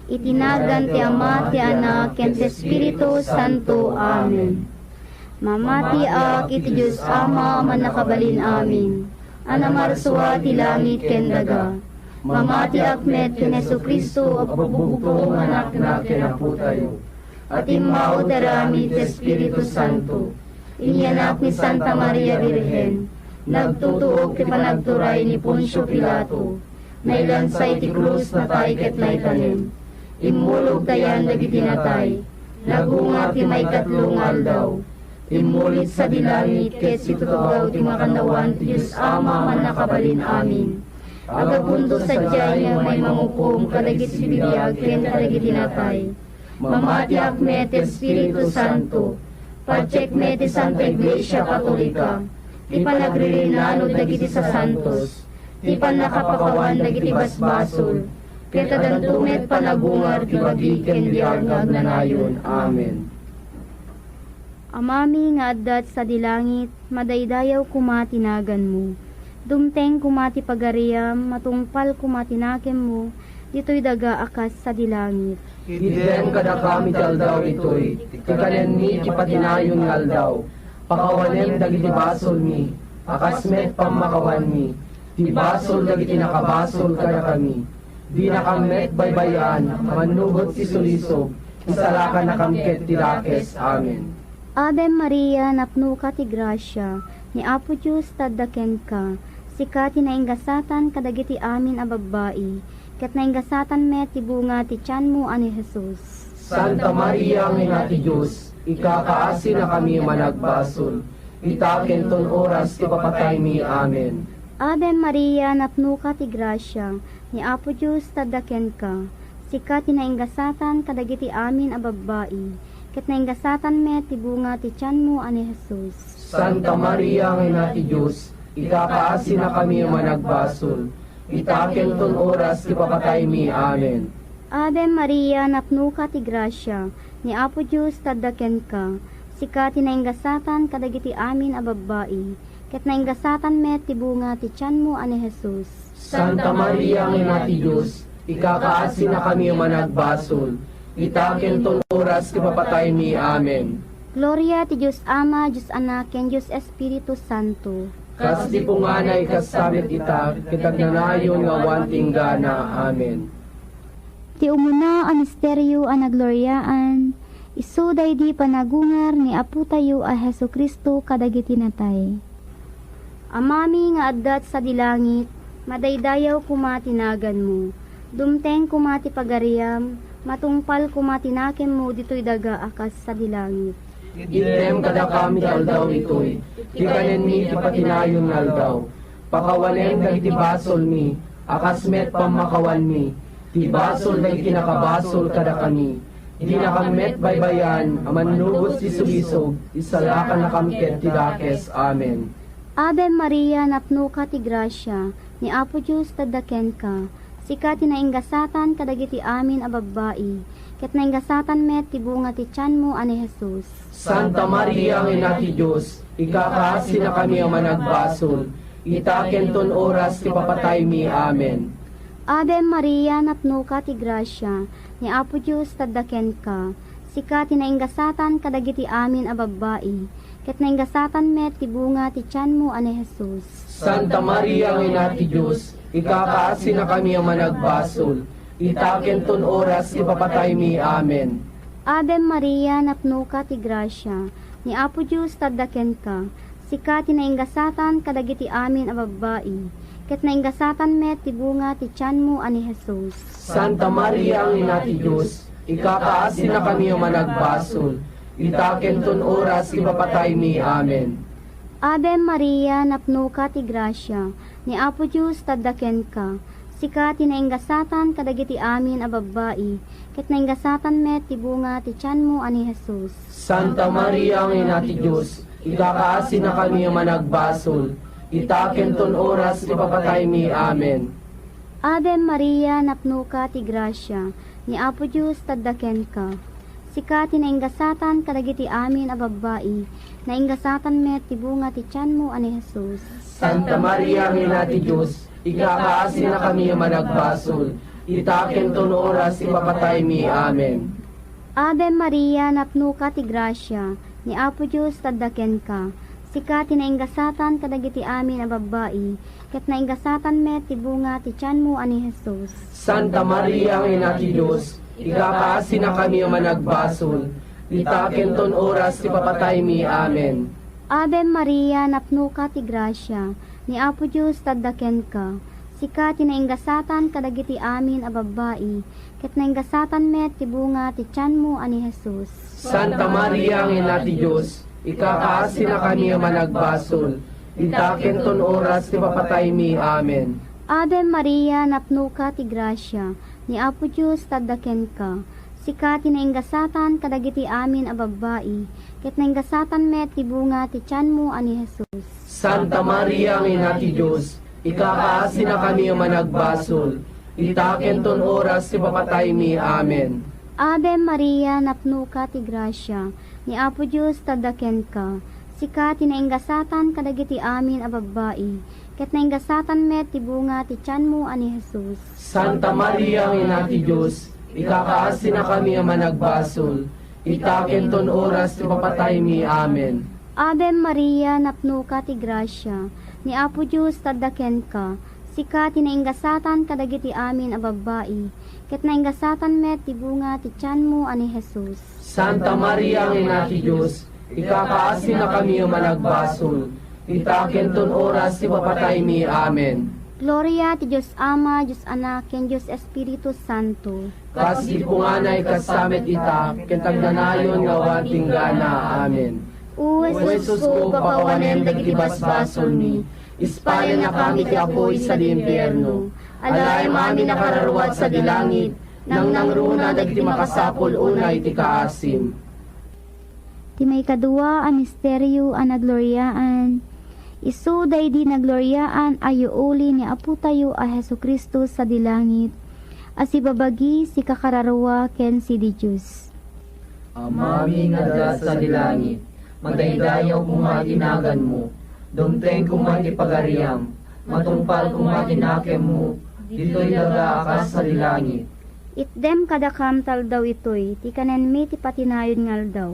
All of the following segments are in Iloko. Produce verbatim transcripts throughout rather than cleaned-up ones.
Iti nagan ti Ama, ti Anak, ken ti Espiritu Santo. Amen. Mamatiak iti Dios Ama a Mannakabalin-amin, a namarsua ti langit ken daga. Mamatiak met ken Jesu-Cristo a bugbugtong nga Anakna ken Apotayo, a timmao ti aramid ti Espiritu Santo. Inyanak ni Santa Maria Birhen, nagtutuok ti panagturay ni Poncio Pilato, nailansa iti krus, natay ket naitanem. Immulog ta ayan dagiti natay, nagungar ti maikatlo nga aldaw. Immulit sadi langit ket situtugaw ti makannawan ti Dios Ama a Mannakabalin-amin. Aggapunto sadiay nga umay mangukom kadagiti bibiag ken kadagiti natay. Mamatiak met ti Espiritu Santo. Patiek met ti Santa Iglesia Katolika, ti panagririnanon dagiti sasantos, ti pannakapakawan dagiti basbasol, ket addanto met panagungar ti bagi ken biag nga agnanayon. Amen. Amami nga adda sadi langit, madaydayaw koma ti naganmo. Dumteng koma ti pagariam, matungpal koma ti nakemmo, ditoy daga a kas sadi langit. Itdem kadakami ti aldaw itoy, ti kanenmi ti patinayon nga aldaw. Pakawanem dagiti basolmi, a kas met pammakawanmi, ti basol dagiti nakabasol kadakami. Dinakam met baybay-an, mannubot ti sulisog, isalakannakam ket ti dakes. Amen. Ave Maria, napnoka ti grasia, ni Apo Dios tadda kenka. Sika ti nainggasatan kadagiti amin a babbai, ket nainggasatan met ti bunga ti tianmo a ni Jesus. Santa Maria nga Ina ti Dios, ikakaasinakami a managbasol, ita ken ton oras ti papataymi. Amen. Ave Maria, napnoka ti grasia, ni Apo Dios tadda kenka. Sika ti nainggasatan kadagiti amin a babbai, ket nainggasatan met ti bunga ti tianmo a ni Jesus. Santa Maria nga Ina ti Dios, ikakaasinakami a managbasol, ita ken ton oras ti papataymi. Amen. Ave Maria, napnoka ti grasia, ni Apo Dios tadda kenka. Sika ti nainggasatan kadagiti amin a babbai, ket nainggasatan met ti bunga ti tianmo a ni Jesus. Santa Maria nga Ina ti Dios, ikakaasinakami a managbasol, ita ken ton oras ti papataymi. Amen. Gloria ti Dios Ama, Dios Anak, ken Dios Espiritu Santo. Kas di punganay, kasta met ita, ket agnanayon nga awan ti inggana. Amen. Ti umuna a misterio a nagloriaan, isu daydi panagungar ni Apotayo a Jesu-Cristo kadagiti natay. Amami nga adda sadi langit, madaydayaw koma ti naganmo. Dumteng koma ti pagariam, matungpal koma ti nakemmo ditoy daga a kas sadi langit. Itdem kadakami ti aldaw itoy, ti kanenmi ti patinayon nga aldaw. Pakawanem dagiti basolmi, a kas met pammakawanmi, ti basol dagiti nakabasol kadakami. Dinakam met baybay-an a mannubot ti sulisog, isalakannakam ket ti dakes. Amen. Ave Maria, napnoka ti grasia, ni Apo Dios tadda kenka. Sika ti nainggasatan kadagiti amin a babbai, ket nainggasatan met ti bunga ti tianmo a ni Jesus. Santa Maria nga Ina ti Dios, ikakaasinakami a managbasol, ita ken ton oras ti papataymi. Amen. Ave Maria, napnoka ti grasia, ni Apo Dios tadda kenka. Sika ti nainggasatan kadagiti amin a babbai, ket nainggasatan met ti bunga ti tianmo a ni Jesus. Santa Maria nga Ina ti Dios, ikakaasinakami a managbasol, ita ken ton oras ti papataymi. Amen. Ave Maria, napnoka ti grasia, ni Apo Dios tadda kenka. Sika ti nainggasatan kadagiti amin a babbai, ket nainggasatan met ti bunga ti tianmo a ni Jesus. Santa Maria nga Ina ti Dios, ikakaasinakami a managbasol, ita ken ton oras ti papataymi. Amen. Ave Maria, napnoka ti grasia, ni Apo Dios tadda kenka. Sika ti nainggasatan kadagiti amin a babbai, ket nainggasatan met ti bunga ti tianmo a ni Jesus. Santa Maria nga Ina ti Dios, ikakaasinakami a managbasol, ita ken ton oras ti papataymi. Amen. Ave Maria, napnoka ti grasia, ni Apo Dios tadda kenka. Sika ti nainggasatan kadagiti amin a babbai, nainggasatan met ti bunga ti tianmo a ni Jesus. Santa Maria nga Ina ti Dios, ikakaasinakami a managbasol, ita ken ton oras ti papataymi. Amen. Ave Maria, napnoka ti grasia, ni Apo Dios adda kenka. Sika ti nainggasatan kadagiti amin a babbai, ket nainggasatan met ti bunga ti tianmo a ni Jesus. Santa Maria nga Ina ti Dios, ikakaasinakami a managbasol, ita ken ton oras ti papataymi. Amen. Ave Maria, napnoka ti grasia, ni Apo Dios adda kenka. Sika ti nainggasatan kadagiti amin a babbai, ket nainggasatan met ti bunga ti tianmo a ni Jesus. Santa Maria nga Ina ti Dios, ikakaasinakami a managbasol, ita ken ton oras ti papataymi. Amen. Ave Maria, napnoka ti grasia, ni Apo Dios adda kenka. Sika ti nainggasatan kadagiti amin a babbai, ket nainggasatan met ti bunga ti tianmo a ni Jesus. Santa Maria nga Ina ti Dios, ikakaasinakami a managbasol, ita ken ton oras ti papataymi. Amen. Ave Maria, napnoka ti grasia, ni Apo Dios adda kenka. Sika ti nainggasatan kadagiti amin a babbai, ket nainggasatan met ti bunga ti tianmo a ni Jesus. Santa Maria nga Ina ti Dios, ikakaasinakami a managbasol, ita ken ton oras ti papataymi. Amen. Ave Maria, napnoka ti grasia, ni Apo Dios adda kenka. Sika ti nainggasatan kadagiti amin a babbai, ket nainggasatan met ti bunga ti tianmo a ni Jesus. Santa Maria nga Ina ti Dios, ikakaasinakami a managbasol, ita ken ton oras ti papataymi. Amen. Gloria ti Dios Ama, Dios Anak, ken Dios Espiritu Santo. Kas idi punganay, kasta met ita, ket agnanayon nga awan inggana. Amen. O Jesusko, pakawanem dagiti basbasolmi, ispalennakami iti apuy sadi impierno. Alaem amin a kararua sadi langit, nangnangruna dagiti makasapul unay ti kaasim. Ti maikadua a misterio a nagloriaan, isu daydi nagloriaan a yuuli ni Apotayo a Jesu-Cristo sadi langit, a sibabagi, sikakararua ken sidi Dios. Amami nga adda sadi langit, madaydayaw koma ti naganmo, dumteng koma ti pagariam, matungpal koma ti nakemmo, ditoy daga a kas sadi langit. Itdem kadakam ti aldaw itoy ti kanenmi ti patinayon nga aldaw.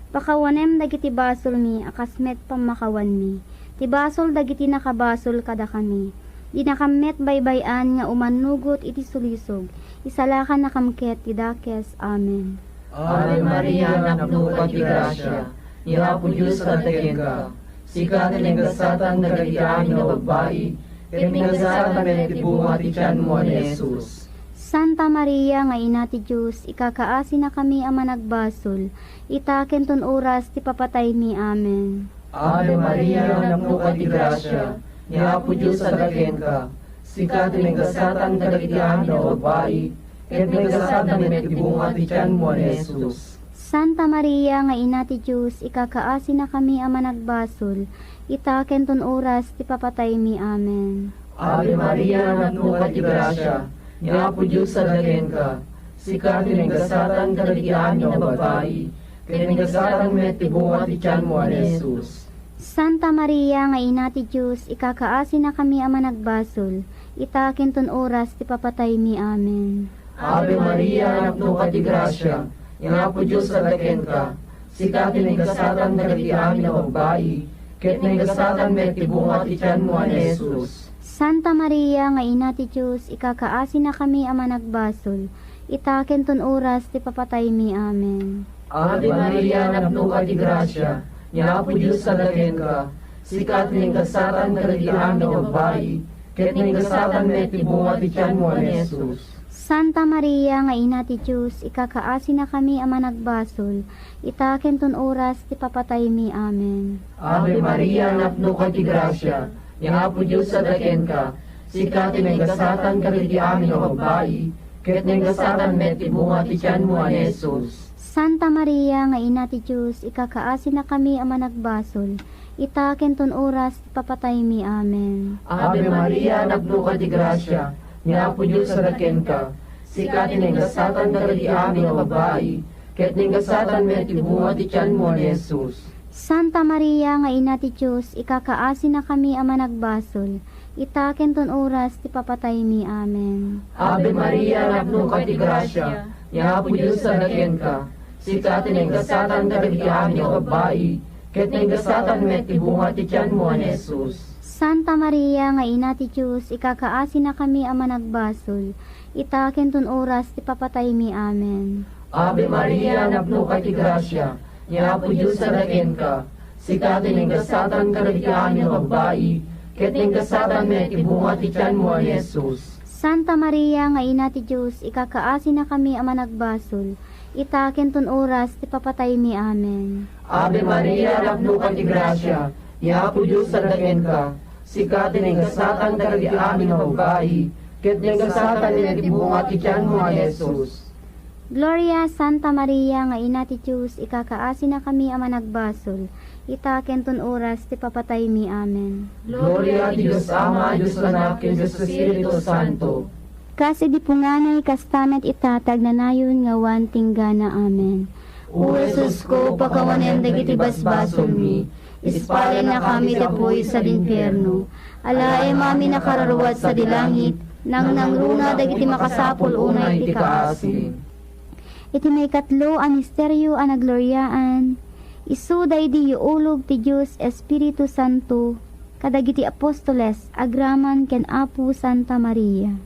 Pakawanem dagiti basolmi a kas met pammakawanmi ti basol dagiti nakabasol kadakami. Dinakam met baybay-an nga umannugot iti sulisog, isalakannakam ket ti dakes. Amen. Ave Maria, napnoka ti grasia, ni Apo Dios adda kenka. Sika ti nagasatan dagiti amin a babbai, ket nagasatan met ti bunga ti tianmo a ni Jesus. Santa Maria nga Ina ti Dios, ikakaasinakami a managbasol, ita ken ton oras ti papataymi. Amen. Ave Maria, napnoka ti grasia, ni Apo Dios adda kenka. Sika ti nagasatan dagiti amin a babbai, ket nagasatan met ti bunga ti tianmo a ni Jesus. Santa Maria nga Ina ti Dios, ikakaasinakami a managbasol, ita ken ton oras ti papataymi. Amen. Ave Maria, napnoka ti grasia, ni Apo Dios adda kenka. Sika ti nagasatan kadagiti amin a babbai, ket nagasatan met ti bunga ti tianmo a ni Jesus. Santa Maria nga Ina ti Dios, ikakaasinakami a managbasol, ita ken ton oras ti papataymi. Amen. Ave Maria, napnoka ti grasia, ni Apo Dios adda kenka. Sika ti nagasatan dagiti amin a babbai, ket nagasatan met ti bunga ti tianmo a ni Jesus. Santa Maria nga Ina ti Dios, ikakaasinakami a managbasol, ita ken ton oras ti papataymi. Amen. Ave Maria, napnoka ti grasia, ni Apo Dios adda kenka. Sika ti nagasatan dagiti amin a babbai, ket nagasatan met ti bunga ti tianmo a ni Jesus. Santa Maria nga Ina ti Dios, ikakaasinakami a managbasol, ita ken ton oras ti papataymi. Amen. Ave Maria, napnoka ti grasia, ni Apo Dios adda kenka. Sika ti nagasatan kadagiti amin a babbai, ket nagasatan met ti bunga ti tianmo a ni Jesus. Santa Maria nga Ina ti Dios, ikakaasinakami a managbasol, ita ken ton oras ti papataymi. Amen. Ave Maria, napnoka ti grasia, ni Apo Dios adda kenka. Sika ti nagasatan kadagiti amin a babbai, ket nagasatan met ti bunga ti tianmo a ni Jesus. Santa Maria nga Ina ti Dios, ikakaasinakami a managbasol, ita ken ton oras ti papataymi. Amen. Ave Maria, napnoka ti grasia, ni Apo Dios adda kenka. Sika ti naingasatan kadagiti amin a babbai, ket naingasatan met ti bunga ti tianmo a ni Jesus. Santa Maria nga Ina ti Dios, ikakaasinakami a managbasol, ita ken ton oras ti papataymi. Amen. Ave Maria, napnoka ti grasia, ni Apo Dios adda kenka. Sika ti naingasatan kadagiti amin a babbai, ket naingasatan met ti bunga ti tianmo a ni Jesus. Santa Maria nga Ina ti Dios, ikakaasinakami a managbasol, ita ken ton oras ti papataymi. Amen. Ave Maria, napnoka ti grasia, ni Apo Dios adda kenka. Sika ti naingasatan kadagiti amin a babbai, ket naingasatan met ti bunga ti tianmo a ni Jesus. Gloria, Santa Maria nga Ina ti Dios, ikakaasinakami a managbasol, ita ken ton oras ti papataymi. Amen. Gloria ti Dios Ama, Dios Anak, ken Dios Espiritu Santo. Kas idi punganay, kasta met ita ti agnanayon nga awan tinggana. Amen. O Jesusko, pakawanem dagiti basbasolmi, ispalennakami ti apuy sadi infierno. Alaem amin a kararua sadi langit, nangnangruna dagiti makasapul unay ti kaasi. Iti maikatlo a misterio a nagloriaan, isu daydi iulog ti Dios Espiritu Santo kadagiti apostoles agraman ken Apo Santa Maria.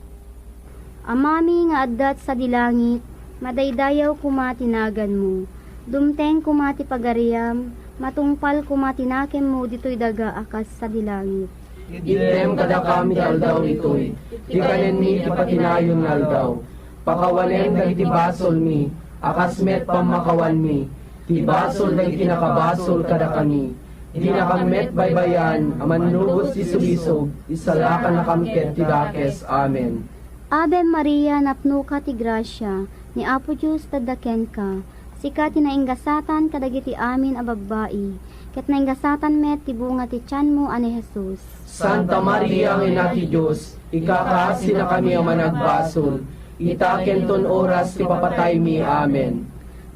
Amami nga adda sadi langit, madaydayaw koma ti naganmo. Dumteng koma ti pagariam, matungpal koma ti nakemmo ditoy daga a kas sadi langit. Itdem kadakami ti aldaw ditoy, ti kanenmi ti patinayon nga aldaw. Pakawanem dagiti basolmi, a kas met pammakawanmi ti basol dagiti nakabasol kadakami. Dinakam met baybay-an a mannubos ti sulisog, isalakannakam ket ti dakes. Amen. Ave Maria, napnoka ti grasia, ni Apo Dios adda kenka. Sika ti naingasatan kadagiti amin a babbai, ket naingasatan met ti bunga ti tianmo a ni Jesus. Santa Maria nga Ina ti Dios, ikakaasinakami a managbasol, ita ken ton oras ti papataymi. Amen.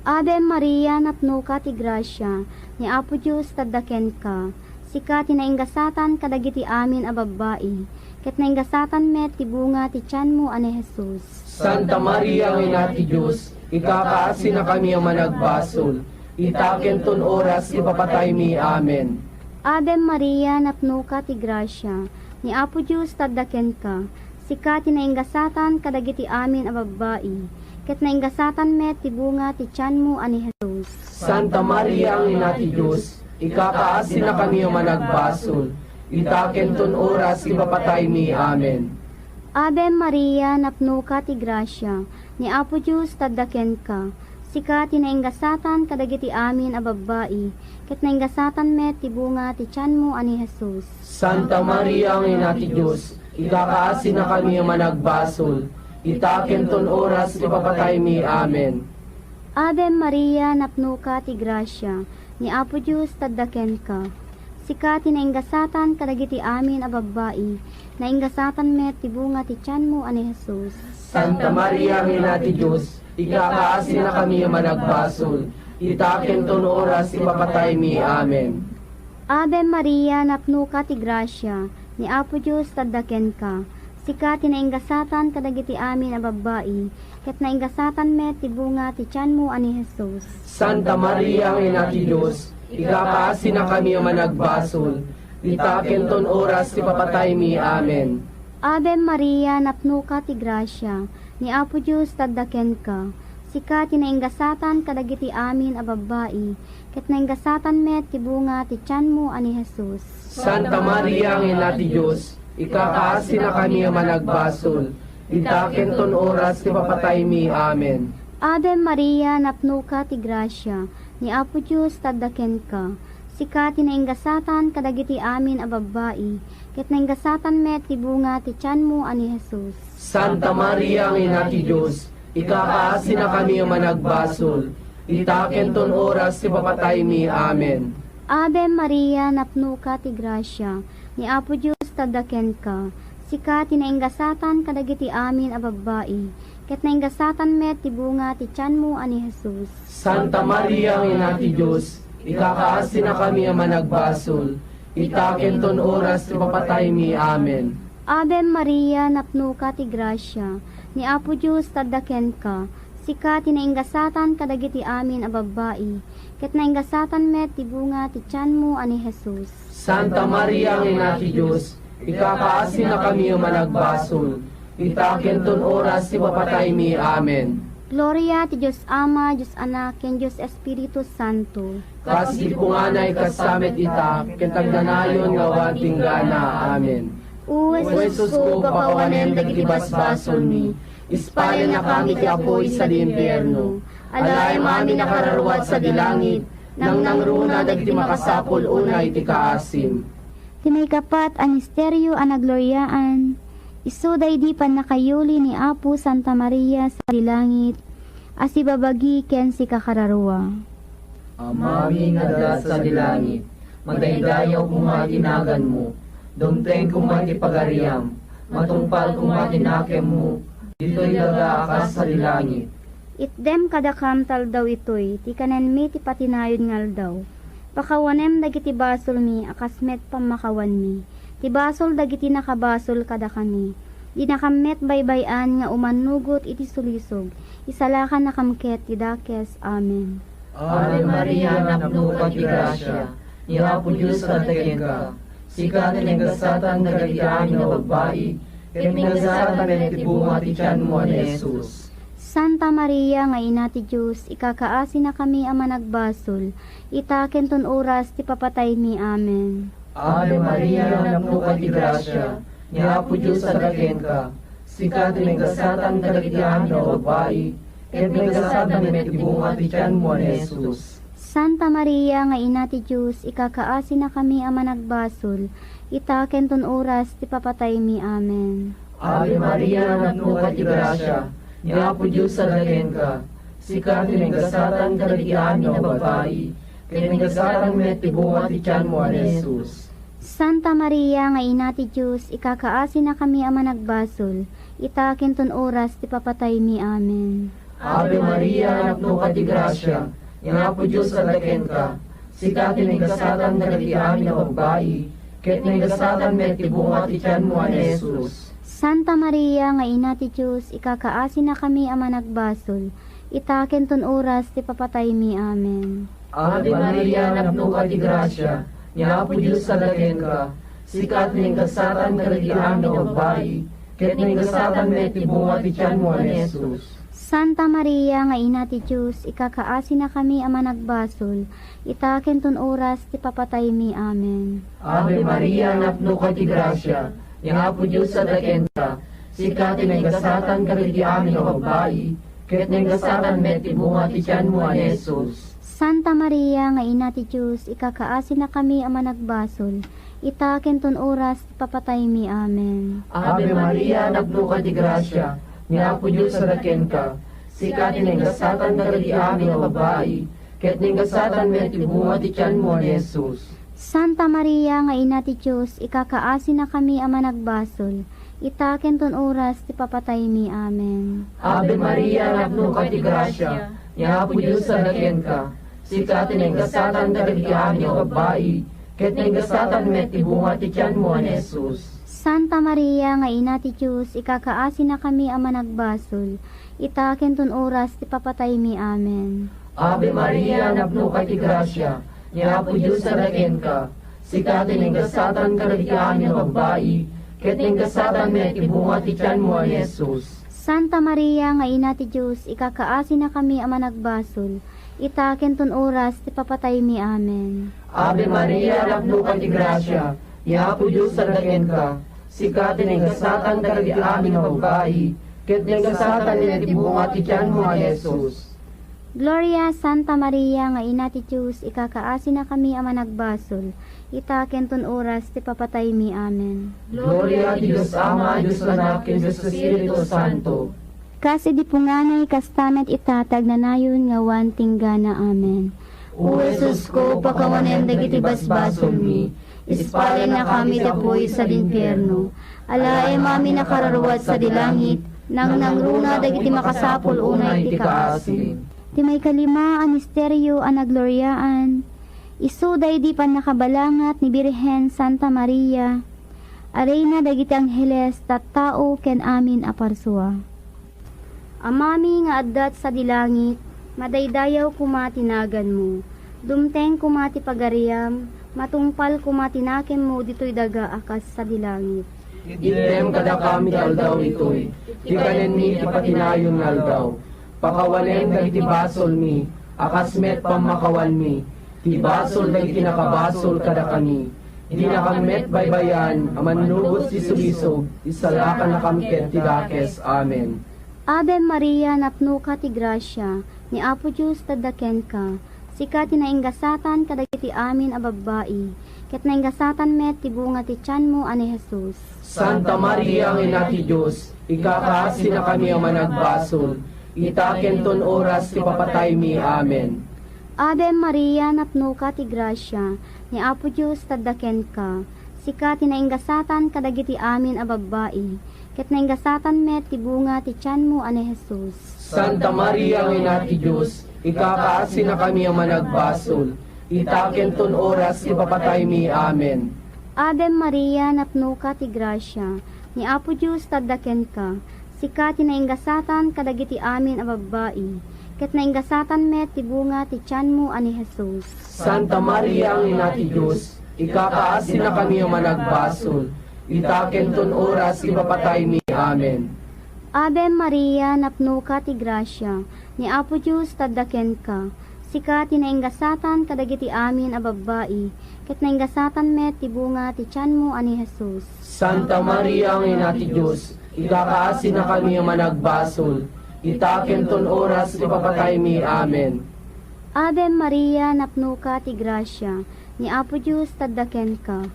Ave Maria, napnoka ti grasia, ni Apo Dios adda kenka. Sika ti naingasatan kadagiti amin a babbai, ket naingasatan met ti bunga ti tianmo a ni Jesus. Santa Maria nga Ina ti Dios, ikakaasinakami a managbasol, ita ken ton oras ti papataymi. Amen. Ave Maria, napnoka ti grasia, ni Apo Dios adda kenka. Sika ti naingasatan kadagiti amin a babbai, ket naingasatan met ti bunga ti tianmo a ni Jesus. Santa Maria nga Ina ti Dios, ikakaasinakami a managbasol, ita ken ton oras ti papataymi. Amen. Ave Maria, napnoka ti grasia, ni Apo Dios adda kenka. Sika ti naingasatan kadagiti amin a babbai, ket naingasatan met ti bunga ti tianmo a ni Jesus. Santa Maria nga Ina ti Dios, ikakaasinakami a managbasol, ita ken ton oras ti papataymi. Amen. Ave Maria, napnoka ti grasia, ni Apo Dios adda kenka. Sika ti naingasatan kadagiti amin a babbai, naingasatan met ti bunga ti tianmo a ni Jesus. Santa Maria nga Ina ti Dios, ikakaasinakami a managbasol, ita ken ton oras ti papataymi. Amen. Ave Maria, napnoka ti grasia, ni Apo Dios adda kenka. Sika ti naingasatan kadagiti amin a babbai, ket naingasatan met ti bunga ti tianmo a ni Jesus. Santa Maria nga Ina ti Dios, ikakaasinakami a managbasol, ita ken ton oras ti papataymi. Amen. Ave Maria, napnoka ti grasia, ni Apo Dios adda kenka. Sika ti naingasatan kadagiti amin a babbai, ket naingasatan met ti bunga ti tianmo a ni Jesus. Santa Maria nga Ina ti Dios, ikakaasinakami a managbasol, ita ken ton oras ti papataymi. Amen. Ave Maria, napnoka ti grasia, ni Apo Dios adda kenka. Sika ti naingasatan kadagiti amin a babbai, ket naingasatan met ti bunga ti tianmo a ni Jesus. Santa Maria nga Ina ti Dios, ikakaasinakami a managbasol, ita ken ton oras ti papataymi. Amen. Ave Maria, napnoka ti grasia, ni Apo Dios adda kenka. Sika ti naingasatan kadagiti amin a babbai, ket naingasatan met ti bunga ti tianmo a ni Jesus. Santa Maria nga Ina ti Dios, ikakaasinakami a managbasol, ita ken ton oras ti papataymi. Amen. Ave Maria, napnoka ti grasia, ni Apo Dios adda kenka. Sika ti nainggasatan kadagiti amin a babbai, ket nainggasatan met ti bunga ti tianmo a ni Jesus. Santa Maria nga Ina ti Dios, ikakaasinakami a managbasol, ita ken ton oras ti papataymi. Amen. Gloria ti Dios Ama, Dios Anak, ken Dios Espiritu Santo. Kas idi punganay, kasta met ita, ken agnanayon nga awan tinggana. Amen. O Jesusko, pakawanem dagiti basbasolmi, ispalennakami ti apuy sadi impierno. Alaem amin a kararua sadi langit, nangnangruna dagiti makasapul unay ti kaasim. Ti maikapat a misterio a nagloriaan, isu daydi pannakayuli ni Apo Santa Maria sadi langit a sibabagi ken sikakararua. Amami nga adda sadi langit, madaydayaw koma ti naganmo, dumteng koma ti pagariam, matungpal koma ti nakemmo, ditoy daga a kas sadi langit. Itdem kadakam ti aldaw itoy, ti kanenmi ti patinayon nga aldaw. Pakawanem dagiti basolmi a kas met pammakawanmi ti basol dagiti nakabasol kadakami. Dinakam met baybay-an nga umannugot iti sulisog, isalakannakam ket ti dakes. Amen. Ave Maria, napnoka ti grasia, ni Apo Dios adda kenka. Sika ti nainggasatan kadagiti amin a babbai, ket nainggasatan met ti bunga ti tianmo a ni Jesus. Santa Maria nga Ina ti Dios, ikakaasinakami a managbasol, ita ken ton oras ti papataymi. Amen. Ave Maria, napnoka ti grasia, ni Apo Dios adda kenka. Sika ti nainggasatan kadagiti amin a babbai, ket nainggasatan met ti bunga ti tianmo a ni Jesus. Santa Maria nga Ina ti Dios, ikakaasinakami a managbasol, ita ken ton oras ti papataymi. Amen. Ave Maria, napnoka ti grasia, ni Apo Dios adda kenka. Sika ti nainggasatan kadagiti amin a babbai, ket nainggasatan met ti bunga ti tianmo a ni Jesus. Santa Maria nga Ina ti Dios, ikakaasinakami a managbasol, ita ken ton oras ti papataymi. Amen. Ave Maria, napnoka ti grasia, ni Apo Dios adda kenka. Sika ti nainggasatan kadagiti amin a babbai, ket nainggasatan met ti bunga ti tianmo a ni Jesus. Santa Maria nga Ina ti Dios, ikakaasinakami a managbasol, ita ken ton oras ti papataymi. Amen. Ave Maria, napnoka ti grasia, ni Apo Dios adda kenka. Sika ti nainggasatan kadagiti amin a babbai, ket nainggasatan met ti bunga ti tianmo a ni Jesus. Santa Maria nga Ina ti Dios, ikakaasinakami a managbasol, ita ken ton oras ti papataymi. Amen. Ave Maria, napnoka ti grasia, ni Apo Dios adda kenka. Sika ti nainggasatan kadagiti amin a babbai, ket nainggasatan met ti bunga ti tianmo a ni Jesus. Santa Maria nga Ina ti Dios, ikakaasinakami a managbasol, ita ken ton oras ti papataymi. Amen. Ave Maria, napnoka ti grasia, ni Apo Dios adda kenka. Sika ti nainggasatan kadagiti amin a babbai, ket nainggasatan met ti bunga ti tianmo a ni Jesus. Santa Maria nga Ina ti Dios, ikakaasinakami a managbasol, ita ken ton oras ti papataymi. Amen. Ave Maria, napnoka ti grasia, ni Apo Dios adda kenka. Sika ti nainggasatan kadagiti amin a babbai, ket nainggasatan met ti bunga ti tianmo a ni Jesus. Santa Maria nga Ina ti Dios, ikakaasinakami a managbasol, ita ken ton oras ti papataymi. Amen. Ave Maria, napnoka ti grasia, ni Apo Dios adda kenka. Sika ti nainggasatan kadagiti amin a babbai, ket nainggasatan met ti bunga ti tianmo a ni Jesus. Santa Maria nga Ina ti Dios, ikakaasinakami a managbasol, ita ken ton oras ti papataymi. Amen. Ave Maria, napnoka ti grasia, ni Apo Dios adda kenka. Sika ti nainggasatan kadagiti amin a babbai, ket nainggasatan met ti bunga ti tianmo a ni Jesus. Gloria, Santa Maria nga Ina ti Dios, ikakaasinakami a managbasol, ita ken ton oras ti papataymi. Amen. Gloria ti Dios Ama, Dios Anak, ken Dios Espiritu Santo. Kas idi punganay, kasta met ita ti agnanayon nga awan tinggana. Amen. O Jesusko, pakawanem dagiti basbasolmi, ispalennakami ti apuy sadi impierno. Alaem amin a kararua sadi langit, nangnangruna dagiti makasapul unay ti kaasim. Ti maikalima a misterio a nagloriaan, Isu daydi pannakabalangat ni Birhen Santa Maria a Reyna dagiti angheles, tattao ken amin a parsua. Amami nga adda sadi langit, madaydayaw koma ti naganmo. Dumteng koma ti pagariam, matungpal koma ti nakemmo ditoy daga a kas sadi langit. Itdem kadakami ti aldaw itoy, ti kanenmi ti patinayon nga aldaw. Pakawanem dagiti basolmi, a kas met pammakawanmi ti basol dagiti nakabasol kadakami. Dinakam met baybay-an a mannugot ti sulisog, isalakannakam ket ti dakes. Amen. Ave Maria, napnoka ti grasia, ni Apo Dios tadda kenka. Sika ti nainggasatan kadagiti amin a babbai, ket nainggasatan met ti bunga ti tianmo a ni Jesus. Santa Maria nga Ina ti Dios, ikakaasinakami a managbasol, ita ken ton oras ti papataymi. Amen. Ave Maria, napnoka ti grasia, ni Apo Dios tadda kenka. Sika ti nainggasatan kadagiti amin a babbai, ket nainggasatan met ti bunga ti tianmo a ni Jesus. Santa Maria nga Ina ti Dios, ikakaasinakami a managbasol, ita ken ton oras ti papataymi. Amen. Ave Maria, napnoka ti grasia, ni Apo Dios tadda kenka. Sika ti nainggasatan kadagiti amin a babbai, ket nainggasatan met ti bunga ti tianmo a ni Jesus. Santa Maria nga Ina ti Dios, ikakaasinakami a managbasol, ita ken ton oras ti papataymi. Amen. Ave Maria, napnoka ti grasia, ni Apo Dios tadda kenka. Sika ti nainggasatan kadagiti amin a babbai, ket nainggasatan met ti bunga ti tianmo a ni Jesus. Santa Maria nga Ina ti Dios, ikakaasinakami a managbasol, ita ken ton oras ti papataymi. Amen. Ave Maria, napnoka ti grasia, ni Apo Dios tadda kenka.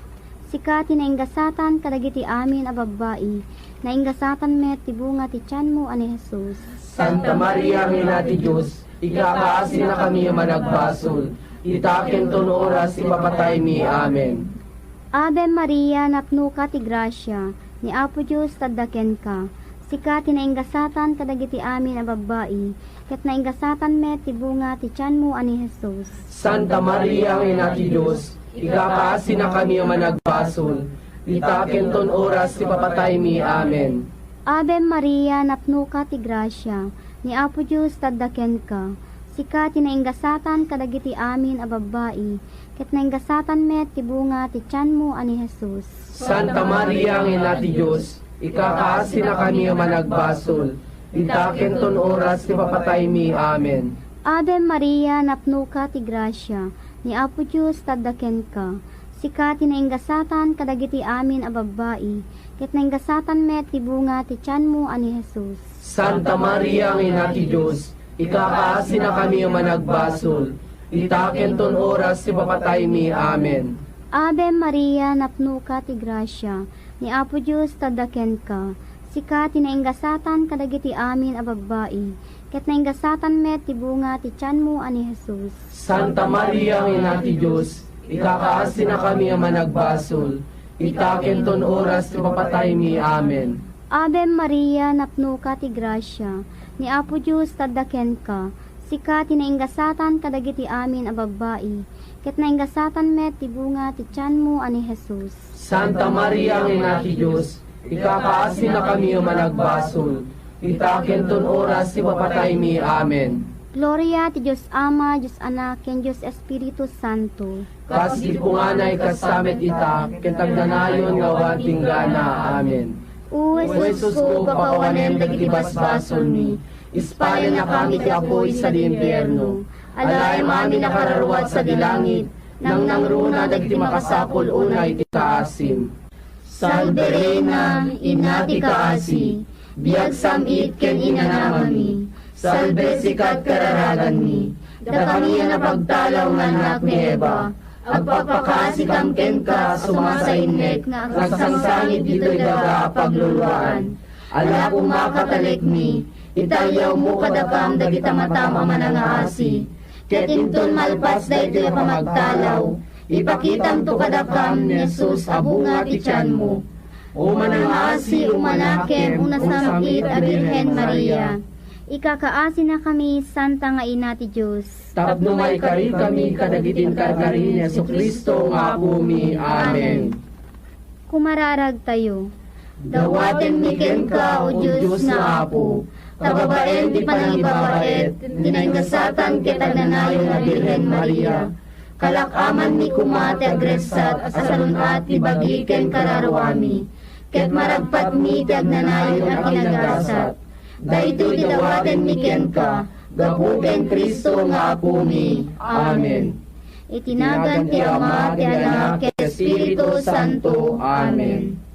Sika ti nainggasatan kadagiti amin a babbai, nainggasatan met ti bunga ti tianmo a ni Jesus. Santa Maria nga Ina ti Dios, ikakaasinakami a managbasol, ita ken ton oras ti papataymi. Amen. Ave Maria, napnoka ti grasia, ni Apo Dios tadda kenka. Sika ti nainggasatan kadagiti amin a babbai, ket nainggasatan met ti bunga ti tianmo a ni Jesus. Santa Maria nga Ina ti Dios, ikakaasinakami a managbasol, ita ken ton oras ti papataymi. Amen. Ave Maria, napnoka ti grasia, ni Apo Dios tadda kenka. Sika ti nainggasatan kadagiti amin a babbai, ket nainggasatan met ti bunga ti tianmo a ni Jesus. Santa Maria nga Ina ti Dios, ikakaasinakami a managbasol, ita ken ton oras ti papataymi. Amen. Ave Maria, napnoka ti grasia, ni Apo Dios tadda kenka. Sika ti nainggasatan kadagiti amin a babbai, ket nainggasatan met ti bunga ti tianmo a ni Jesus. Santa Maria nga Ina ti Dios, ikakaasinakami a managbasol, ita ken ton oras ti papataymi. Amen. Ave Maria, napnoka ti grasia, ni Apo Dios tadda kenka. Sika ti nainggasatan kadagiti amin a babbai, ket nainggasatan met ti bunga ti tianmo a ni Jesus. Santa Maria nga Ina ti Dios, ikakaasinakami a managbasol, ita ken ton oras ti papataymi. Amen. Ave Maria, napnoka ti grasia, ni Apo Dios tadda kenka. Sika ti nainggasatan kadagiti amin a babbai, ket nainggasatan met ti bunga ti tianmo a ni Jesus. Santa Maria nga Ina ti Dios, ikakaasinakami a managbasol, ita ken ton oras ti papataymi. Amen. Gloria ti Dios Ama, Dios Anak, ken Dios Espiritu Santo. Kas idi punganay, kasta met ita, ket agnanayon nga awan inggana. Amen. O Jesus ko, pakawanem dagiti basbasolmi, ispalennakami ti apuy sadi impierno. Alaem amin a kararua sadi langit, nangnangruna dagiti makasapul unay ti kaasim. Salve Reina, Ina ti kaasi, biag sam-it ken inanamami. Salve sikat kararaganmi, dakami a napagtalaw nga annak ni Eva. Agpakpakaasikam kenka, sumasainnek nga agsangsangit ditoy daga a pagluluaan. Ala koma, katalekmi, italyawmo kadakam dagita matam a manangaasi. Ket inton malpas daytoy a pamagtalaw, ipakitamto kadakam ni Jesus a bunga ti tianmo. O manangaasi, umanakem, o nasam-it a Birhen Maria. Ikakaasinakami, Santa nga Ina ti Dios. Tapno maikarikami kadagiti inkarkari ni Jesu-Cristo nga Apomi. Amen. Kumararagtayo. Dawatenmi kenka, O Dios nga Apo, ta babaen ti panangibabaet, ti naingasatan ket agnanayon a Birhen Maria. Kalak-amanmi koma ti agressat a salun-at ti bagi ken kararuami, ket maragpatmi ti agnanayon a kinagasat. Daytoy ti dawatenmi kenka, gapu ken Cristo nga Apomi. Amen. Iti nagan ti Ama, ti Anak, ken Espiritu Santo. Amen.